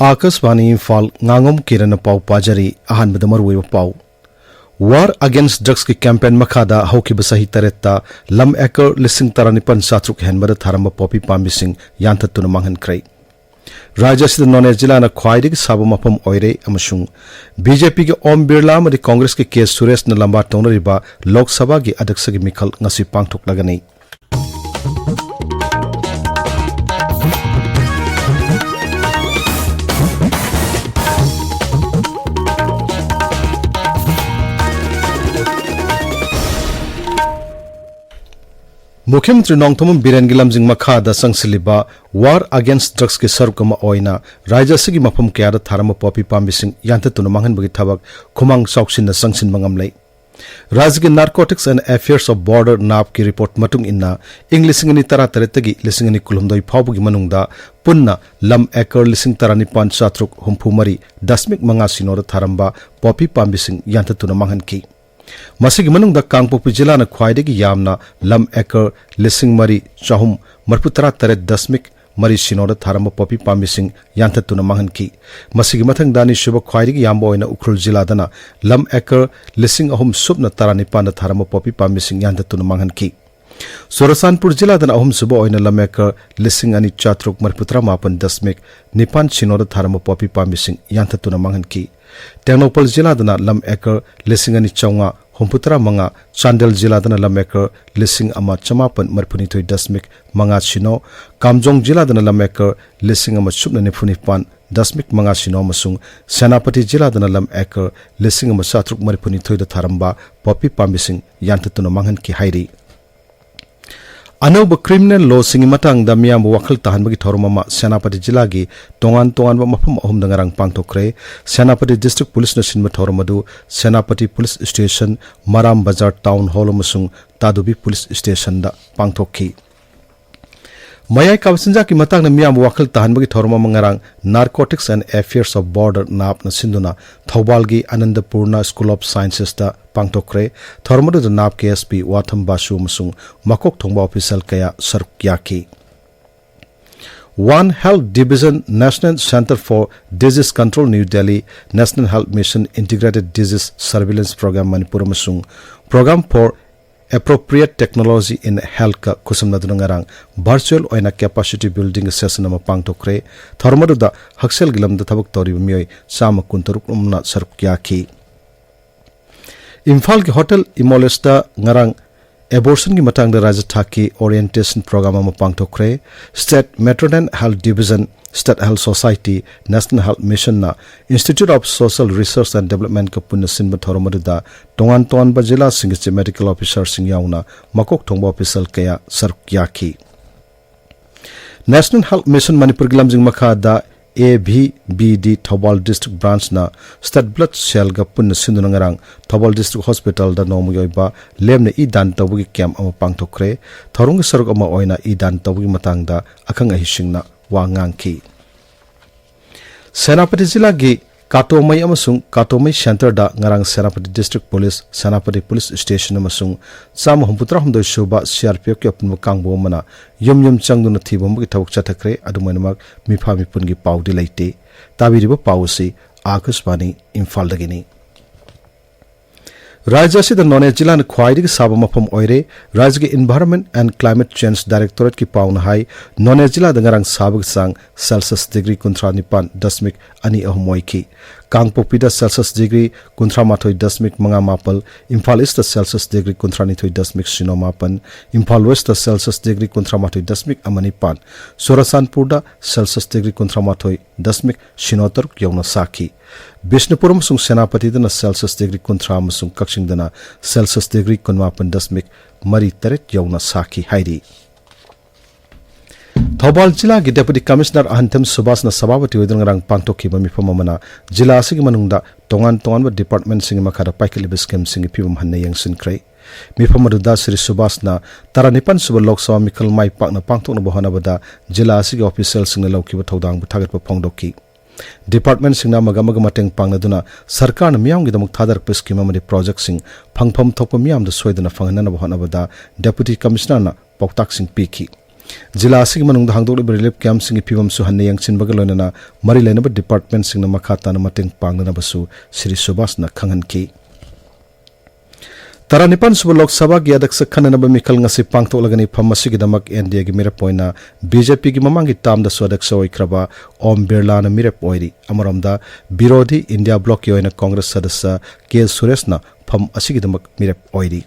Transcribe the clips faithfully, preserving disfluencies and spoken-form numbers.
ꯑꯥꯀꯥꯁꯕꯥꯅꯤ ꯏꯝꯐꯥꯜ, ꯉꯥꯉꯣꯝ ꯀꯤꯔꯟꯅ ꯄꯥꯎ ꯄꯥꯖꯔꯤ꯫ ꯑꯍꯥꯟꯕꯗ ꯃꯔꯨꯑꯣꯏꯕ ꯄꯥꯎ꯫ War Against Drugsꯀꯤ campaign ꯃꯈꯥꯗ ꯍꯧꯈꯤꯕ ꯆꯍꯤ ꯇꯔꯦꯠꯇ ꯂꯝ acre ꯂꯤꯁꯤꯡ ꯇꯔꯥꯅꯤꯄꯥꯟ ꯆꯥꯇ꯭ꯔꯨꯛ ꯍꯦꯟꯕꯗ ꯊꯥꯔꯝꯕ ꯄꯣꯄꯤ ꯄꯥꯝꯕꯤꯁꯤꯡ ꯌꯥꯟꯊꯠꯇꯨꯅ ꯃꯥꯡꯍꯟꯈ꯭ꯔꯦ꯫ ꯔꯥꯖ꯭ꯌ ꯑꯁꯤꯗ ꯅꯣꯅꯦ ꯖꯤꯂꯥꯅ ꯈ꯭ꯋꯥꯏꯗꯒꯤ ꯁꯥꯕ ꯃꯐꯝ ꯑꯣꯏꯔꯦ ꯑꯃꯁꯨꯡ BJPꯒꯤ ꯑꯣꯝ ꯕꯤꯔꯂꯥ ꯑꯃꯗꯤ ꯀꯣꯡꯒ꯭ꯔꯦꯁꯀꯤ ꯀꯦ ꯁꯨꯔꯦꯁꯅ ꯂꯝꯕꯥ ꯇꯧꯅꯔꯤꯕ ꯂꯣꯛ ꯁꯚꯥꯒꯤ ꯑꯗ꯭ꯌꯛꯁꯒꯤ ꯃꯤꯈꯜ ꯉꯁꯤ ꯄꯥꯡꯊꯣꯛꯂꯒꯅꯤ꯫ ꯃꯨꯈ꯭ꯌ ꯃꯟꯇ꯭ꯔꯤ ꯅꯣꯡꯊꯣꯝꯕꯝ ꯕꯤꯔꯦꯟꯒꯤ ꯂꯝꯖꯤꯡ ꯃꯈꯥꯗ ꯆꯪꯁꯤꯜꯂꯤꯕ War Against Drugsꯀꯤ ꯁꯔꯨꯛ ꯑꯃ ꯑꯣꯏꯅ ꯔꯥꯖ꯭ꯌ ꯑꯁꯤꯒꯤ ꯃꯐꯝ ꯀꯌꯥꯗ ꯊꯥꯔꯝꯕ ꯄꯣꯄꯤ ꯄꯥꯝꯕꯤꯁꯤꯡ ꯌꯥꯟꯊꯠꯇꯨꯅ ꯃꯥꯡꯍꯟꯕꯒꯤ ꯊꯕꯛ ꯈꯨꯃꯥꯡ ꯆꯥꯎꯁꯤꯟꯅ ꯆꯪꯁꯤꯟꯕ ꯉꯝꯂꯦ꯫ ꯔꯥꯖ꯭ꯌꯒꯤ Narcotics and Affairs of Border, NABꯀꯤ report ꯃꯇꯨꯡ ꯏꯟꯅ, ꯏꯪ ꯂꯤꯁꯤꯡ ꯑꯅꯤ ꯇꯔꯥꯇꯔꯦꯠꯇꯒꯤ ꯂꯤꯁꯤꯡ ꯑꯅꯤ ꯀꯨꯟꯍꯨꯝꯗꯣꯏ ꯐꯥꯎꯕꯒꯤ ꯃꯅꯨꯡꯗ ꯄꯨꯟꯅ ꯂꯝ acre ꯂꯤꯁꯤꯡ ꯇꯔꯥꯅꯤꯄꯥꯟ ꯆꯥꯇ꯭ꯔꯨꯛ ꯍꯨꯝꯐꯨ ꯃꯔꯤ ꯗꯁꯃꯤꯛ ꯃꯉꯥ ꯁꯤꯅꯣꯗ ꯊꯥꯔꯝꯕ ꯄꯣꯄꯤ ꯄꯥꯝꯕꯤꯁꯤꯡ ꯌꯥꯟꯊꯠꯇꯨꯅ ꯃꯥꯡꯍꯟꯈꯤ꯫ ꯃꯁꯤꯒꯤ ꯃꯅꯨꯡꯗ ꯀꯥꯡꯄꯣꯛꯄꯤ ꯖꯤꯂꯥꯅ ꯈ꯭ꯋꯥꯏꯗꯒꯤ ꯌꯥꯝꯅ ꯂꯝ acre ꯂꯤꯁꯤꯡ ꯃꯔꯤ ꯆꯍꯨꯝ ꯃꯔꯤꯐꯨ ꯇꯔꯥ ꯇꯔꯦꯠ ꯗꯁꯃꯤꯛ ꯃꯔꯤ ꯁꯤꯅꯣꯗ ꯊꯥꯔꯝꯕ ꯄꯣꯄꯤ ꯄꯥꯝꯕꯤꯁꯤꯡ ꯌꯥꯟꯊꯠꯇꯨꯅ ꯃꯥꯡꯍꯟꯈꯤ꯫ ꯃꯁꯤꯒꯤ ꯃꯊꯪꯗ ꯑꯅꯤꯁꯨꯕ ꯈ꯭ꯋꯥꯏꯗꯒꯤ ꯌꯥꯝꯕ ꯑꯣꯏꯅ ꯎꯈ꯭ꯔꯨꯜ ꯖꯤꯂꯥꯗꯅ ꯂꯝ acre ꯂꯤꯁꯤꯡ ꯑꯍꯨꯝ ꯁꯨꯞꯅ ꯇꯔꯥꯅꯤꯄꯥꯟꯗ ꯊꯥꯔꯝꯕ ꯄꯣꯄꯤ ꯄꯥꯝꯕꯤꯁꯤꯡ ꯌꯥꯟꯊꯠꯇꯨꯅ ꯃꯥꯡꯍꯟꯈꯤ꯫ ꯆꯨꯔꯆꯥꯟꯄꯨꯔ ꯖꯤꯂꯥꯗꯅ ꯑꯍꯨꯝꯁꯨꯕ ꯑꯣꯏꯅ ꯂꯝ acre ꯂꯤꯁꯤꯡ ꯑꯅꯤ ꯆꯥꯇ꯭ꯔꯨꯛ ꯃꯔꯤꯐꯨ ꯇꯔꯥ ꯃꯥꯄꯟ ꯗꯁꯃꯤꯛ ꯅꯤꯄꯥꯟ ꯁꯤꯅꯣꯗ ꯊꯥꯔꯝꯕ ꯄꯣꯄꯤ ꯄꯥꯝꯕꯤꯁꯤꯡ ꯌꯥꯟꯊꯠꯇꯨꯅ ꯃꯥꯡꯍꯟꯈꯤ꯫ ꯇꯦꯡꯅꯧꯄꯜ ꯖꯤꯂꯥꯗꯅ ꯂꯝ acre ꯂꯤꯁꯤꯡ ꯑꯅꯤ ꯆꯥꯝꯃꯉꯥ ꯍꯨꯝꯐꯨ ꯇꯔꯥ ꯃꯉꯥ, ꯆꯥꯟꯗꯦꯜ ꯖꯤꯂꯥꯗꯅ ꯂꯝ acre ꯂꯤꯁꯤꯡ ꯑꯃ ꯆꯃꯥꯄꯟ ꯃꯔꯤꯐꯨꯅꯤꯊꯣꯏ ꯗꯁꯃꯤꯛ ꯃꯉꯥ ꯁꯤꯅꯣ, ꯀꯥꯝꯖꯣꯡ ꯖꯤꯂꯥꯗꯅ ꯂꯝ acre ꯂꯤꯁꯤꯡ ꯑꯃ ꯁꯨꯞꯅ ꯅꯤꯐꯨ ꯅꯤꯄꯥꯟ ꯗꯁꯃꯤꯛ ꯃꯉꯥ ꯁꯤꯅꯣ ꯑꯃꯁꯨꯡ ꯁꯦꯅꯥꯄꯇꯤ ꯖꯤꯂꯥꯗꯅ ꯂꯝ acre ꯂꯤꯁꯤꯡ ꯑꯃ ꯆꯥꯇ꯭ꯔꯨꯛ ꯃꯔꯤꯐꯨꯅꯤꯊꯣꯏꯗ ꯊꯥꯔꯝꯕ ꯄꯣꯄꯤ ꯄꯥꯝꯕꯤꯁꯤꯡ ꯌꯥꯟꯊꯠꯇꯨꯅ ꯃꯥꯡꯍꯟꯈꯤ ꯍꯥꯏꯔꯤ꯫ ꯑꯅꯧꯕ criminal lawꯁꯤꯡꯒꯤ ꯃꯇꯥꯡꯗ ꯃꯤꯌꯥꯝꯕꯨ ꯋꯥꯈꯜ ꯇꯥꯍꯟꯕꯒꯤ ꯊꯧꯔꯝ ꯑꯃ ꯁꯦꯅꯥꯄꯇꯤ ꯖꯤꯂꯥꯒꯤ ꯇꯣꯉꯥꯟ ꯇꯣꯉꯥꯟꯕ ꯃꯐꯝ ꯑꯍꯨꯝꯗ ꯉꯔꯥꯡ ꯄꯥꯡꯊꯣꯛꯈ꯭ꯔꯦ꯫ ꯁꯦꯅꯥꯄꯇꯤ District Policeꯅ ꯁꯤꯟꯕ ꯊꯧꯔꯝ ꯑꯗꯨ ꯁꯦꯅꯥꯄꯇꯤ Police Station, ꯃꯔꯥꯝ ꯕꯖꯥꯔ Town Hall ꯑꯃꯁꯨꯡ ꯇꯥꯗꯨꯕꯤ Police Stationꯗ ꯄꯥꯡꯊꯣꯛꯈꯤ꯫ ꯃꯌꯥꯏ ꯀꯥꯕ ꯆꯤꯟꯖꯥꯛꯀꯤ ꯃꯇꯥꯡꯗ ꯃꯤꯌꯥꯝꯕꯨ ꯋꯥꯈꯜ ꯇꯥꯍꯟꯕꯒꯤ ꯊꯧꯔꯝ ꯑꯃ ꯉꯔꯥꯡ Narcotics and Affairs of Border, NABꯅ ꯁꯤꯟꯗꯨꯅ ꯊꯧꯕꯥꯜꯒꯤ ꯑꯅꯟꯗꯄꯨꯔꯅ School of Sciencesꯇ ꯄꯥꯡꯊꯣꯛꯈ꯭ꯔꯦ꯫ ꯊꯧꯔꯝ ꯑꯗꯨꯗ NABꯀꯤ SP ꯋꯥꯊꯝ ꯕꯥꯁꯨ ꯑꯃꯁꯨꯡ ꯃꯀꯣꯛ ꯊꯣꯡꯕ official ꯀꯌꯥ ꯁꯔꯨꯛ ꯌꯥꯈꯤ꯫ One Health Division, National Centre for Disease Control, New Delhi, National Health Mission Integrated Disease Surveillance Programme, Manipur ꯑꯃꯁꯨꯡ Programme for Appropriate Technology in Health ꯀ ꯈꯨꯠꯁꯝꯅꯗꯨꯅ ꯉꯔꯥꯡ virtual ꯑꯣꯏꯅ capacity building session ꯑꯃ ꯄꯥꯡꯊꯣꯛꯈ꯭ꯔꯦ꯫ ꯊꯧꯔꯝ ꯑꯗꯨꯗ ꯍꯛꯁꯦꯜꯒꯤ ꯂꯝꯗ ꯊꯕꯛ ꯇꯧꯔꯤꯕ ꯃꯤꯑꯣꯏ ꯆꯥꯝꯃ ꯀꯨꯟꯇꯔꯨꯛ ꯑꯃꯅ ꯁꯔꯨꯛ ꯌꯥꯈꯤ꯫ ꯏꯝꯐꯥꯜꯒꯤ ꯍꯣꯇꯦꯜ ꯏꯃꯣꯂꯦꯁꯇ ꯉꯔꯥꯡ abortion ꯒꯤ ꯃꯇꯥꯡꯗ ꯔꯥꯖ꯭ꯌ ꯊꯥꯛꯀꯤ orientation programme ꯑꯃ ꯄꯥꯡꯊꯣꯛꯈ꯭ꯔꯦ꯫ State Maternal Health Division, State Health Society, National Health Mission ꯅ Institute of Social Research and Development ꯀ ꯄꯨꯟꯅ ꯁꯤꯟꯕ ꯊꯧꯔꯝ ꯑꯗꯨꯗ ꯇꯣꯉꯥꯟ ꯇꯣꯉꯥꯟꯕ ꯖꯤꯂꯥꯁꯤꯡꯒꯤ Chief Medical Officer ꯁꯤꯡ ꯌꯥꯎꯅ ꯃꯀꯣꯛ ꯊꯣꯡꯕ official ꯀꯌꯥ ꯁꯔꯨꯛ ꯌꯥꯈꯤ꯫ National Health Mission ꯃꯅꯤꯄꯨꯔꯒꯤ ꯂꯝꯖꯤꯡ ꯃꯈꯥꯗ A V B D Thoubal District Branch ꯅ State Blood Cell ꯒ ꯄꯨꯟꯅ ꯁꯤꯟꯗꯨꯅ ꯉꯔꯥꯡ ꯊꯧꯕꯥꯜ District Hospital ꯗ ꯅꯣꯡꯃꯒꯤ ꯑꯣꯏꯕ ꯂꯦꯝꯅ ꯏ ꯗꯥꯟ ꯇꯧꯕꯒꯤ camp ꯑꯃ ꯄꯥꯡꯊꯣꯛꯈ꯭ꯔꯦ꯫ ꯊꯧꯔꯝꯒꯤ ꯁꯔꯨꯛ ꯑꯃ ꯑꯣꯏꯅ ꯏ ꯗꯥꯟ ꯇꯧꯕꯒꯤ ꯃꯇꯥꯡꯗ ꯑꯈꯪ ꯑꯍꯩꯁꯤꯡꯅ ꯋꯥ ꯉꯥꯡꯈꯤ꯫ ꯁꯦꯅꯥꯄꯇꯤ ꯖꯤꯂꯥꯒꯤ ꯀꯥꯇꯣꯃꯩ ꯑꯃꯁꯨꯡ ꯀꯥꯇꯣꯃꯩ Centre ꯗ ꯉꯔꯥꯡ Senapati District Police, Senapati Police Station ꯑꯃꯁꯨꯡ ꯆꯥꯝꯃ ꯍꯨꯝꯐꯨꯇꯔꯥ ꯍꯨꯝꯗꯣꯏ ꯁꯨꯕ C R P F ꯀꯤ ꯑꯄꯨꯟꯕ ꯀꯥꯡꯕꯨ ꯑꯃꯅ ꯌꯨꯝ ꯌꯨꯝ ꯆꯪꯗꯨꯅ ꯊꯤꯕ ꯍꯨꯝꯕꯒꯤ ꯊꯕꯛ ꯆꯠꯊꯈ꯭ꯔꯦ꯫ ꯑꯗꯨꯝ ꯑꯣꯏꯅꯃꯛ, ꯃꯤꯐꯥ ꯃꯤꯄꯨꯟꯒꯤ ꯄꯥꯎꯗꯤ ꯂꯩꯇꯦ꯫ ꯇꯥꯕꯤꯔꯤꯕ ꯄꯥꯎ ꯑꯁꯤ ꯑꯥꯀꯥꯁꯕꯥꯅꯤ ꯏꯝꯐꯥꯜꯗꯒꯤꯅꯤ꯫ ꯔꯥꯖ꯭ꯌ ꯑꯁꯤꯗ ꯅꯣꯅꯦ ꯖꯤꯂꯥꯅ ꯈ꯭ꯋꯥꯏꯗꯒꯤ ꯁꯥꯕ ꯃꯐꯝ ꯑꯣꯏꯔꯦ꯫ ꯔꯥꯖ꯭ꯌꯒꯤ Environment and Climate Change Directorate ꯀꯤ ꯄꯥꯎꯅ ꯍꯥꯏ, ꯅꯣꯅꯦ ꯖꯤꯂꯥꯗ ꯉꯔꯥꯡ ꯁꯥꯕꯒꯤ ꯆꯥꯡ Celsius degree ꯀꯨꯟꯊ꯭ꯔꯥ ꯅꯤꯄꯥꯟ ꯗꯁꯃꯤꯛ ꯑꯅꯤ ꯑꯍꯨꯝ ꯑꯣꯏꯈꯤ꯫ ꯀꯥꯡꯄꯣꯛꯄꯤꯗ Celsius degree ꯀꯨꯟꯊ꯭ꯔꯥ ꯃꯥꯊꯣꯏ ꯗꯁꯃꯤꯛ ꯃꯉꯥ ꯃꯥꯄꯜ, ꯏꯝꯐꯥꯜ East ꯇ Celsius degree ꯀꯨꯟꯊ꯭ꯔꯥ ꯅꯤꯊꯣꯏ ꯗꯁꯃꯤꯛ ꯁꯤꯅꯣ ꯃꯥꯄꯟ, ꯏꯝꯐꯥꯜ West ꯇ Celsius degree ꯀꯨꯟꯊ꯭ꯔꯥ ꯃꯥꯊꯣꯏ ꯗꯁꯃꯤꯛ ꯑꯃ ꯅꯤꯄꯥꯟ, ꯆꯨꯔꯆꯥꯟꯄꯨꯔꯗ Celsius degree ꯀꯨꯟꯊ꯭ꯔꯥ ꯃꯥꯊꯣꯏ ꯗꯁꯃꯤꯛ ꯁꯤꯅꯣ ꯇꯔꯨꯛ ꯌꯧꯅ ꯁꯥꯈꯤ꯫ ꯕꯤꯁꯅꯨꯄꯨꯔ ꯑꯃꯁꯨꯡ ꯁꯦꯅꯥꯄꯇꯤꯗꯅ Celsius degree ꯀꯨꯟꯊ꯭ꯔꯥ ꯑꯃꯁꯨꯡ ꯀꯛꯆꯤꯡꯗꯅ Celsius degree ꯀꯨꯟꯃꯥꯄꯟ ꯗꯁꯃꯤꯛ ꯃꯔꯤ ꯇꯔꯦꯠ ꯌꯧꯅ ꯁꯥꯈꯤ ꯍꯥꯏꯔꯤ꯫ ꯊꯧꯕꯥꯜ ꯖꯤꯂꯥꯒꯤ Deputy Commissioner ꯑꯍꯟꯊꯦꯝ ꯁꯨꯕꯥꯁꯅ ꯁꯚꯥꯄꯇꯤ ꯑꯣꯏꯗꯨꯅ ꯉꯔꯥꯡ ꯄꯥꯡꯊꯣꯛꯈꯤꯕ ꯃꯤꯐꯝ ꯑꯃꯅ ꯖꯤꯂꯥ ꯑꯁꯤꯒꯤ ꯃꯅꯨꯡꯗ ꯇꯣꯉꯥꯟ ꯇꯣꯉꯥꯟꯕ department ꯁꯤꯡꯒꯤ ꯃꯈꯥꯗ ꯄꯥꯏꯈꯠꯂꯤꯕ scheme ꯁꯤꯡꯒꯤ ꯐꯤꯕꯝ ꯍꯟꯅ ꯌꯦꯡꯁꯤꯟꯈ꯭ꯔꯦ꯫ ꯃꯤꯐꯝ ꯑꯗꯨꯗ ꯁ꯭ꯔꯤ ꯁꯨꯕꯥꯁꯅ ꯇꯔꯥꯅꯤꯄꯥꯟ ꯁꯨꯕ ꯂꯣꯛ ꯁꯚꯥ ꯃꯤꯈꯜ ꯃꯥꯏ ꯄꯥꯛꯅ ꯄꯥꯡꯊꯣꯛꯅꯕ ꯍꯣꯠꯅꯕꯗ ꯖꯤꯂꯥ ꯑꯁꯤꯒꯤ official ꯁꯤꯡꯅ ꯂꯧꯈꯤꯕ ꯊꯧꯗꯥꯡꯕꯨ ꯊꯥꯒꯠꯄ ꯐꯣꯡꯗꯣꯛꯈꯤ꯫ Department ꯁꯤꯡꯅ ꯑꯃꯒ ꯑꯃꯒ ꯃꯇꯦꯡ ꯄꯥꯡꯅꯗꯨꯅ ꯁꯔꯀꯥꯔꯅ ꯃꯤꯌꯥꯝꯒꯤꯗꯃꯛ ꯊꯥꯗꯔꯛꯄ scheme ꯑꯃꯗꯤ project ꯁꯤꯡ ꯐꯪꯐꯝ ꯊꯣꯛꯄ ꯃꯤꯌꯥꯝꯗ ꯁꯣꯏꯗꯅ ꯐꯪꯍꯟꯅꯅꯕ ꯍꯣꯠꯅꯕꯗ Deputy Commissioner ꯅ ꯄꯥꯎꯇꯥꯛꯁꯤꯡ ꯄꯤꯈꯤ꯫ ꯖꯤꯂꯥ ꯑꯁꯤꯒꯤ ꯃꯅꯨꯡꯗ ꯍꯥꯡꯗꯣꯛꯂꯤꯕ ꯔꯤꯂꯤꯐ ꯀꯦꯝꯞꯁꯤꯡꯒꯤ ꯐꯤꯕꯝꯁꯨ ꯍꯟꯅ ꯌꯦꯡꯁꯤꯟꯕꯒ ꯂꯣꯏꯅꯅ ꯃꯔꯤ ꯂꯩꯅꯕ ꯗꯤꯄꯥꯔꯠꯃꯦꯟꯠꯁꯤꯡꯅ ꯃꯈꯥ ꯇꯥꯅ ꯃꯇꯦꯡ ꯄꯥꯡꯅꯅꯕꯁꯨ ꯁ꯭ꯔꯤ ꯁꯨꯕꯥꯁꯅ ꯈꯪꯍꯟꯈꯤ꯫ ꯇꯔꯥꯅꯤꯄꯥꯟ ꯁꯨꯕ ꯂꯣꯛ ꯁꯚꯥꯒꯤ ꯑꯗ꯭ꯌꯛꯁ ꯈꯟꯅꯅꯕ ꯃꯤꯈꯜ ꯉꯁꯤ ꯄꯥꯡꯊꯣꯛꯂꯒꯅꯤ꯫ ꯐꯝ ꯑꯁꯤꯒꯤꯗꯃꯛ ꯑꯦꯟ ꯗꯤ ꯑꯦꯒꯤ ꯃꯤꯔꯦꯞ ꯑꯣꯏꯅ ꯕꯤ ꯖꯦ ꯄꯤꯒꯤ ꯃꯃꯥꯡꯒꯤ ꯇꯥꯝꯗꯁꯨ ꯑꯗ꯭ꯌꯛꯁ ꯑꯣꯏꯈ꯭ꯔꯕ ꯑꯣꯝ ꯕꯤꯔꯂꯥꯅ ꯃꯤꯔꯦꯞ ꯑꯣꯏꯔꯤ꯫ ꯑꯃꯔꯣꯝꯗ, ꯕꯤꯔꯣꯙꯤ ꯏꯟꯗꯤꯌꯥ ꯕ꯭ꯂꯣꯛꯀꯤ ꯑꯣꯏꯅ ꯀꯣꯡꯒ꯭ꯔꯦꯁ ꯁꯗꯁ꯭ꯌ ꯀꯦ ꯁꯨꯔꯦꯁꯅ ꯐꯝ ꯑꯁꯤꯒꯤꯗꯃꯛ ꯃꯤꯔꯦꯞ ꯑꯣꯏꯔꯤ꯫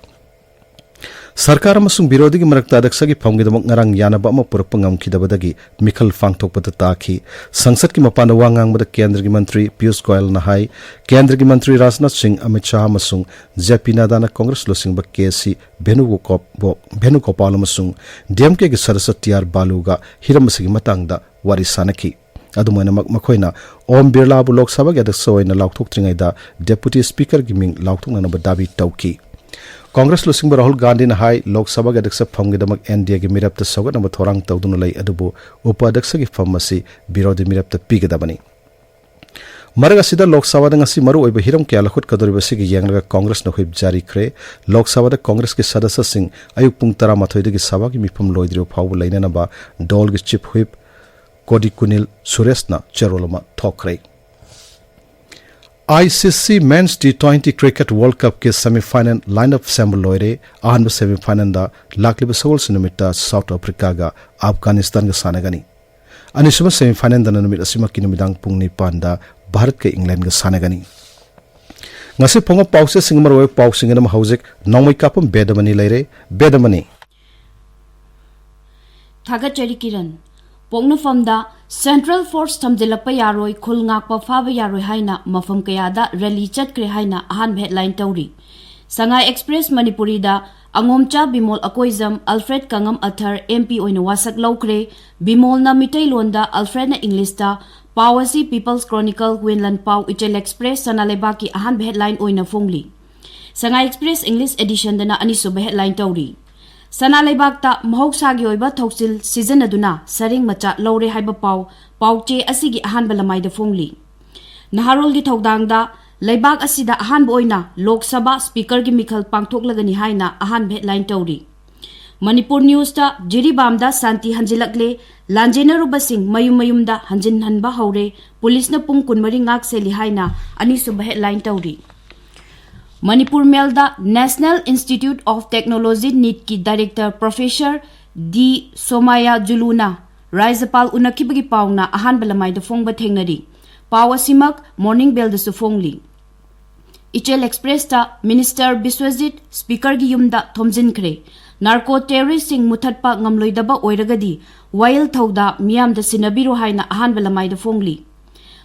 ꯁꯔꯀꯥꯔ ꯑꯃꯁꯨꯡ ꯕꯤꯔꯣꯙꯤꯒꯤ ꯃꯔꯛꯇ ꯑꯗ꯭ꯌꯛꯁꯒꯤ ꯐꯝꯒꯤꯗꯃꯛ ꯉꯔꯥꯡ ꯌꯥꯅꯕ ꯑꯃ ꯄꯨꯔꯛꯄ ꯉꯝꯈꯤꯗꯕꯗꯒꯤ ꯃꯤꯈꯜ ꯄꯥꯡꯊꯣꯛꯄꯗ ꯇꯥꯈꯤ꯫ ꯁꯪꯁꯠꯀꯤ ꯃꯄꯥꯟꯗ ꯋꯥ ꯉꯥꯡꯕꯗ ꯀꯦꯟꯗ꯭ꯔꯒꯤ ꯃꯟꯇ꯭ꯔꯤ ꯄꯤꯌꯨꯁ ꯒꯣꯌꯜꯅ ꯍꯥꯏ, ꯀꯦꯟꯗ꯭ꯔꯒꯤ ꯃꯟꯇ꯭ꯔꯤ ꯔꯥꯖꯅꯥꯊ ꯁꯤꯡ, ꯑꯃꯤꯠ ꯁꯥꯍ ꯑꯃꯁꯨꯡ ꯖꯦ ꯄꯤ ꯅꯗꯥꯅ ꯀꯣꯡꯒ꯭ꯔꯦꯁ ꯂꯨꯆꯤꯡꯕ ꯀꯦ ꯁꯤ ꯚꯦꯅꯨꯒꯣꯀꯣꯞ-, ꯚꯦꯅꯨꯒꯣꯄꯥꯜ ꯑꯃꯁꯨꯡ ꯗꯤ ꯑꯦꯝ ꯀꯦꯒꯤ ꯁꯗꯁ꯭ꯌ ꯇꯤ ꯑꯥꯔ ꯕꯥꯂꯨꯒ ꯍꯤꯔꯝ ꯑꯁꯤꯒꯤ ꯃꯇꯥꯡꯗ ꯋꯥꯔꯤ ꯁꯥꯅꯈꯤ꯫ ꯑꯗꯨꯝ ꯑꯣꯏꯅꯃꯛ, ꯃꯈꯣꯏꯅ ꯑꯣꯝ ꯕꯤꯔꯂꯥꯕꯨ ꯂꯣꯛ ꯁꯚꯥꯒꯤ ꯑꯗ꯭ꯌꯛꯁ ꯑꯣꯏꯅ ꯂꯥꯎꯊꯣꯛꯇ꯭ꯔꯤꯉꯩꯗ ꯗꯦꯄꯨꯇꯤ ꯁ꯭ꯄꯤꯀꯔꯒꯤ ꯃꯤꯡ ꯂꯥꯎꯊꯣꯛꯅꯅꯕ ꯗꯥꯕꯤ ꯇꯧꯈꯤ꯫ ꯀꯣꯡꯒ꯭ꯔꯦꯁ ꯂꯨꯆꯤꯡꯕ ꯔꯥꯍꯨꯜ ꯒꯥꯟꯙꯤꯅ ꯍꯥꯏ, ꯂꯣꯛ ꯁꯚꯥꯒꯤ ꯑꯗ꯭ꯌꯛꯁ ꯐꯝꯒꯤꯗꯃꯛ ꯑꯦꯟ ꯗꯤ ꯑꯦꯒꯤ ꯃꯤꯔꯦꯞꯇ ꯁꯧꯒꯠꯅꯕ ꯊꯧꯔꯥꯡ ꯇꯧꯗꯨꯅ ꯂꯩ, ꯑꯗꯨꯕꯨ ꯎꯄ ꯑꯗ꯭ꯌꯛꯁꯒꯤ ꯐꯝ ꯑꯁꯤ ꯕꯤꯔꯣꯙꯤ ꯃꯤꯔꯦꯞꯇ ꯄꯤꯒꯗꯕꯅꯤ꯫ ꯃꯔꯛ ꯑꯁꯤꯗ, ꯂꯣꯛ ꯁꯚꯥꯗ ꯉꯁꯤ ꯃꯔꯨꯑꯣꯏꯕ ꯍꯤꯔꯝ ꯀꯌꯥ ꯂꯧꯈꯠꯀꯗꯧꯔꯤꯕ ꯑꯁꯤꯒꯤ ꯌꯦꯡꯂꯒ ꯀꯣꯡꯒ꯭ꯔꯦꯁꯅ ꯍꯨꯏꯞ ꯖꯥꯔꯤꯈ꯭ꯔꯦ꯫ ꯂꯣꯛ ꯁꯚꯥꯗ ꯀꯣꯡꯒ꯭ꯔꯦꯁꯀꯤ ꯁꯗꯁ꯭ꯌꯁꯤꯡ ꯑꯌꯨꯛ ꯄꯨꯡ ꯇꯔꯥꯃꯥꯊꯣꯏꯗꯒꯤ ꯁꯚꯥꯒꯤ ꯃꯤꯐꯝ ꯂꯣꯏꯗ꯭ꯔꯤꯕ ꯐꯥꯎꯕ ꯂꯩꯅꯅꯕ ꯗꯣꯜꯒꯤ ꯆꯤꯐ ꯍꯨꯏꯞ ꯀꯣꯗꯤꯀꯨꯅꯤꯜ ꯁꯨꯔꯦꯁꯅ ꯆꯦꯔꯣꯜ ꯑꯃ ꯊꯣꯛꯈ꯭ꯔꯦ꯫ ꯑꯥꯏ ꯁꯤ ꯁꯤ Men's T twenty Cricket World Cupꯀꯤ semi final line up ꯁꯦꯝꯕ ꯂꯣꯏꯔꯦ꯫ ꯑꯍꯥꯟꯕ semi finalꯗ ꯂꯥꯛꯂꯤꯕ ꯁꯒꯣꯜꯁꯦꯟ ꯅꯨꯃꯤꯠꯇ ꯁꯥꯎꯠ ꯑꯐ꯭ꯔꯤꯀꯥꯒ ꯑꯐꯒꯥꯅꯤꯁꯇꯥꯟꯒ ꯁꯥꯟꯅꯒꯅꯤ꯫ ꯑꯅꯤꯁꯨꯕ semi finalꯗꯅ ꯅꯨꯃꯤꯠ ꯑꯁꯤꯃꯛꯀꯤ ꯅꯨꯃꯤꯗꯥꯡ ꯄꯨꯡ ꯅꯤꯄꯥꯟꯗ ꯚꯥꯔꯠꯀ ꯏꯪꯂꯦꯟꯒ ꯁꯥꯟꯅꯒꯅꯤ꯫ ꯉꯁꯤ ꯐꯣꯡꯕ ꯄꯥꯎꯆꯦꯁꯤꯡꯒꯤ ꯃꯔꯨꯑꯣꯏꯕ ꯄꯥꯎꯁꯤꯡ ꯑꯗꯨꯝ ꯍꯧꯖꯤꯛ ꯅꯣꯡꯃꯩ ꯀꯥꯞꯄꯝ ꯕꯦꯗꯃꯅꯤ ꯂꯩꯔꯦ꯫ ꯕꯦꯗꯃꯅꯤ꯫ ꯊꯥꯒꯠꯆꯔꯤ ꯀꯤꯔꯟ꯫ ꯄꯣꯛꯅꯐꯝꯗ Central Force ꯊꯝꯖꯤꯜꯂꯛꯄ ꯌꯥꯔꯣꯏ, ꯈꯨꯜ ꯉꯥꯛꯄ ꯐꯥꯕ ꯌꯥꯔꯣꯏ ꯍꯥꯏꯅ ꯃꯐꯝ ꯀꯌꯥꯗ rally ꯆꯠꯈ꯭ꯔꯦ ꯍꯥꯏꯅ ꯑꯍꯥꯟꯕ headline ꯇꯧꯔꯤ꯫ ꯁꯉꯥꯏ Express ꯃꯅꯤꯄꯨꯔꯤꯗ ꯑꯉꯣꯝꯆꯥ Bimol Akoijam, Alfred ꯀꯉꯝ ꯑꯊꯔ, M P ꯑꯣꯏꯅ ꯋꯥꯁꯛ ꯂꯧꯈ꯭ꯔꯦ꯫ ꯕꯤꯃꯣꯜꯅ ꯃꯤꯇꯩꯂꯣꯟꯗ, ꯑꯜꯐ꯭ꯔꯦꯗꯅ ꯏꯪꯂꯤꯁꯇ꯫ ꯄꯥꯎ ꯑꯁꯤ People's Chronicle, ꯋꯤꯟꯂꯟ ꯄꯥꯎ, ꯏꯆꯦꯜ Express, ꯁꯅꯥ ꯂꯩꯕꯥꯛꯀꯤ ꯑꯍꯥꯟꯕ headline ꯑꯣꯏꯅ ꯐꯣꯡꯂꯤ꯫ ꯁꯉꯥꯏ Express English editionꯗꯅ ꯑꯅꯤꯁꯨꯕ headline ꯇꯧꯔꯤ꯫ ꯁꯅꯥ ꯂꯩꯕꯥꯛꯇ ꯃꯍꯧꯁꯥꯒꯤ ꯑꯣꯏꯕ ꯊꯧꯁꯤꯜ ꯁꯤꯖꯤꯟꯅꯗꯨꯅ ꯁꯔꯦꯡ ꯃꯆꯥ ꯂꯧꯔꯦ ꯍꯥꯏꯕ ꯄꯥꯎ ꯄꯥꯎꯆꯦ ꯑꯁꯤꯒꯤ ꯑꯍꯥꯟꯕ ꯂꯃꯥꯏꯗ ꯐꯣꯡꯂꯤ꯫ ꯅꯍꯥꯔꯣꯜꯒꯤ ꯊꯧꯗꯥꯡꯗ ꯂꯩꯕꯥꯛ ꯑꯁꯤꯗ ꯑꯍꯥꯟꯕ ꯑꯣꯏꯅ ꯂꯣꯛ ꯁꯚꯥ ꯁ꯭ꯄꯤꯀꯔꯒꯤ ꯃꯤꯈꯜ ꯄꯥꯡꯊꯣꯛꯂꯒꯅꯤ ꯍꯥꯏꯅ ꯑꯍꯥꯟꯕ headline ꯇꯧꯔꯤ꯫ ꯃꯅꯤꯄꯨꯔ ꯅ꯭ꯌꯨꯁꯇ ꯖꯤꯔꯤꯕꯥꯝꯗ ꯁꯥꯟꯇꯤ ꯍꯟꯖꯤꯜꯂꯛꯂꯦ, ꯂꯥꯟꯖꯦꯟꯅꯔꯨꯕꯁꯤꯡ ꯃꯌꯨꯝ ꯃꯌꯨꯝꯗ ꯍꯟꯖꯤꯟꯍꯟꯕ ꯍꯧꯔꯦ, ꯄꯨꯂꯤꯁꯅ ꯄꯨꯡ ꯀꯨꯟꯃꯔꯤ ꯉꯥꯛ ꯁꯦꯜꯂꯤ ꯍꯥꯏꯅ ꯑꯅꯤꯁꯨꯕ ꯍꯦꯗꯂꯥꯏꯟ ꯇꯧꯔꯤ꯫ ꯃꯅꯤꯄꯨꯔ ꯃꯦꯜꯗ National Institute of Technology ꯅꯤꯠꯀꯤ ꯗꯥꯏꯔꯦꯛꯇꯔ ꯄ꯭ꯔꯣꯐꯦꯁꯔ ꯗꯤ ꯁꯣꯃꯥꯌꯥ ꯖꯨꯂꯨꯅ ꯔꯥꯖ꯭ꯌꯄꯥꯜ ꯎꯅꯈꯤꯕꯒꯤ ꯄꯥꯎꯅ ꯑꯍꯥꯟꯕ ꯂꯃꯥꯏꯗ ꯐꯣꯡꯕ ꯊꯦꯡꯅꯔꯤ꯫ ꯄꯥꯎ ꯑꯁꯤꯃꯛ ꯃꯣꯔꯅꯤꯡ ꯕꯦꯜꯗꯁꯨ ꯐꯣꯡꯂꯤ꯫ ꯏꯆꯦꯜ ꯑꯦꯛꯁꯄ꯭ꯔꯦꯁꯇ ꯃꯤꯅꯤꯁꯇꯔ ꯕꯤꯁ꯭ꯋꯖꯤꯠ ꯁ꯭ꯄꯤꯀꯔꯒꯤ ꯌꯨꯝꯗ ꯊꯣꯝꯖꯤꯟꯈ꯭ꯔꯦ꯫ ꯅꯥꯔꯀꯣ ꯇꯦꯔꯣꯔꯤꯁꯁꯤꯡ ꯃꯨꯊꯠꯄ ꯉꯝꯂꯣꯏꯗꯕ ꯑꯣꯏꯔꯒꯗꯤ ꯋꯥꯌꯦꯜ ꯊꯧꯗꯥ ꯃꯤꯌꯥꯝꯗ ꯁꯤꯟꯅꯕꯤꯔꯨ ꯍꯥꯏꯅ ꯑꯍꯥꯟꯕ ꯂꯃꯥꯏꯗ ꯐꯣꯡꯂꯤ꯫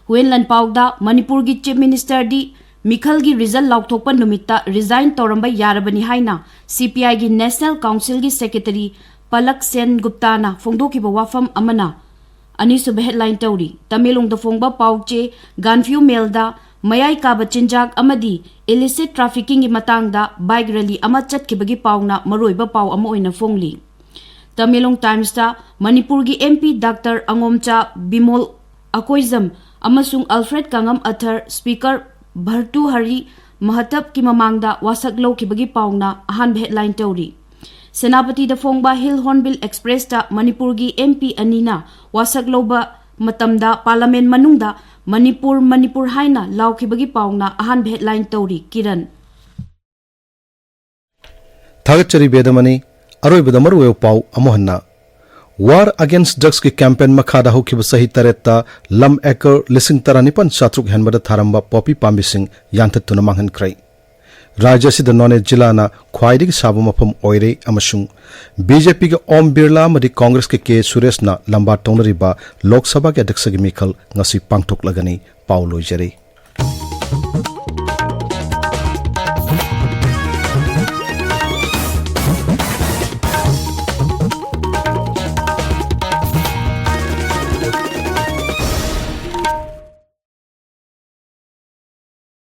ꯍꯨꯌꯦꯟ ꯂꯥꯟꯄꯥꯎꯗ ꯃꯅꯤꯄꯨꯔꯒꯤ ꯆꯤꯐ ꯃꯤꯅꯤꯁꯇꯔꯗꯤ ꯃꯤꯈꯜꯒꯤ ꯔꯤꯖꯜ ꯂꯥꯎꯊꯣꯛꯄ ꯅꯨꯃꯤꯠꯇ ꯔꯤꯖꯥꯏꯟ ꯇꯧꯔꯝꯕ ꯌꯥꯔꯕꯅꯤ ꯍꯥꯏꯅ ꯁꯤ ꯄꯤ ꯑꯥꯏꯒꯤ ꯅꯦꯁꯅꯦꯜ ꯀꯥꯎꯟꯁꯤꯜꯒꯤ ꯁꯦꯀ꯭ꯔꯦꯇꯔꯤ ꯄꯂꯛ ꯁꯦꯟ ꯒꯨꯞꯇꯥꯅ ꯐꯣꯡꯗꯣꯛꯈꯤꯕ ꯋꯥꯐꯝ ꯑꯃꯅ ꯑꯅꯤꯁꯨꯕ ꯍꯦꯗꯂꯥꯏꯟ ꯇꯧꯔꯤ꯫ ꯇꯃꯦꯡꯂꯣꯡꯗ ꯐꯣꯡꯕ ꯄꯥꯎ ꯆꯦ ꯒꯥꯟꯐ꯭ꯌꯨ ꯃꯦꯜꯗ ꯃꯌꯥꯏ ꯀꯥꯕ ꯆꯤꯟꯖꯥꯛ ꯑꯃꯗꯤ ꯏꯂꯤꯁꯤꯠ ꯇ꯭ꯔꯥꯐꯤꯀꯤꯡꯒꯤ ꯃꯇꯥꯡꯗ ꯕꯥꯏꯛ ꯔꯦꯂꯤ ꯑꯃ ꯆꯠꯈꯤꯕꯒꯤ ꯄꯥꯎꯅ ꯃꯔꯨꯑꯣꯏꯕ ꯄꯥꯎ ꯑꯃ ꯑꯣꯏꯅ ꯐꯣꯡꯂꯤ꯫ ꯇꯃꯦꯡꯂꯣꯡ ꯇꯥꯏꯝꯁꯇ ꯃꯅꯤꯄꯨꯔꯒꯤ M P doctor ꯑꯉꯣꯝꯆꯥ Bimol Akoijam ꯑꯃꯁꯨꯡ ꯑꯜꯐ꯭ꯔꯦꯗ ꯀꯥꯉꯝ ꯑꯊꯔ, ꯁ꯭ꯄꯤꯀꯔ ꯚꯔꯇꯨꯍꯔꯤ ꯃꯍꯇꯕꯀꯤ ꯃꯃꯥꯡꯗ ꯋꯥꯁꯛ ꯂꯧꯈꯤꯕꯒꯤ ꯄꯥꯎꯅ ꯑꯍꯥꯟꯕ ꯍꯦꯗꯂꯥꯏꯟ ꯇꯧꯔꯤ꯫ ꯁꯦꯅꯥꯄꯇꯤꯗ ꯐꯣꯡꯕ ꯍꯤꯜ ꯍꯣꯔꯟꯕꯤꯜ ꯑꯦꯛꯁꯄ꯭ꯔꯦꯁꯇ ꯃꯅꯤꯄꯨꯔꯒꯤ ꯑꯦꯝ ꯄꯤ ꯑꯅꯤꯅ ꯋꯥꯁꯛ ꯂꯧꯕ ꯃꯇꯝꯗ ꯄꯥꯔꯂꯥꯃꯦꯟ ꯃꯅꯨꯡꯗ "ꯃꯅꯤꯄꯨꯔ, ꯃꯅꯤꯄꯨꯔ" ꯍꯥꯏꯅ ꯂꯥꯎꯈꯤꯕꯒꯤ ꯄꯥꯎꯅ ꯑꯍꯥꯟꯕ ꯍꯦꯗꯂꯥꯏꯟ ꯇꯧꯔꯤ꯫ ꯀꯤꯔꯟ꯫ ꯊꯥꯒꯠꯆꯔꯤ ꯕꯦꯗꯃꯅꯤ꯫ ꯑꯔꯣꯏꯕꯗ ꯃꯔꯨꯑꯣꯏꯕ ꯄꯥꯎ ꯑꯃꯨꯛ ꯍꯟꯅ꯫ War Against Drugsꯀꯤ ꯀꯦꯝꯄꯦꯟ ꯃꯈꯥꯗ ꯍꯧꯈꯤꯕ ꯆꯍꯤ ꯇꯔꯦꯠꯇ ꯂꯝ ꯑꯦꯀꯔ ꯂꯤꯁꯤꯡ ꯇꯔꯥꯅꯤꯄꯥꯟ ꯆꯥꯇ꯭ꯔꯨꯛ ꯍꯦꯟꯕꯗ ꯊꯥꯔꯝꯕ ꯄꯣꯄꯤ ꯄꯥꯝꯕꯤꯁꯤꯡ ꯌꯥꯟꯊꯠꯇꯨꯅ ꯃꯥꯡꯍꯟꯈ꯭ꯔꯦ꯫ ꯔꯥꯖ꯭ꯌ ꯑꯁꯤꯗ ꯅꯣꯅꯦ ꯖꯤꯂꯥꯅ ꯈ꯭ꯋꯥꯏꯗꯒꯤ ꯁꯥꯕ ꯃꯐꯝ ꯑꯣꯏꯔꯦ ꯑꯃꯁꯨꯡ ꯕꯤ ꯖꯦ ꯄꯤꯒꯤ ꯑꯣꯝ ꯕꯤꯔꯂꯥ ꯑꯃꯗꯤ ꯀꯣꯡꯒ꯭ꯔꯦꯁꯀꯤ ꯀꯦ ꯁꯨꯔꯦꯁꯅ ꯂꯝꯕꯥ ꯇꯧꯅꯔꯤꯕ ꯂꯣꯛ ꯁꯚꯥꯒꯤ ꯑꯗ꯭ꯌꯛꯁꯒꯤ ꯃꯤꯈꯜ ꯉꯁꯤ ꯄꯥꯡꯊꯣꯛꯂꯒꯅꯤ꯫ ꯄꯥꯎ ꯂꯣꯏꯖꯔꯦ꯫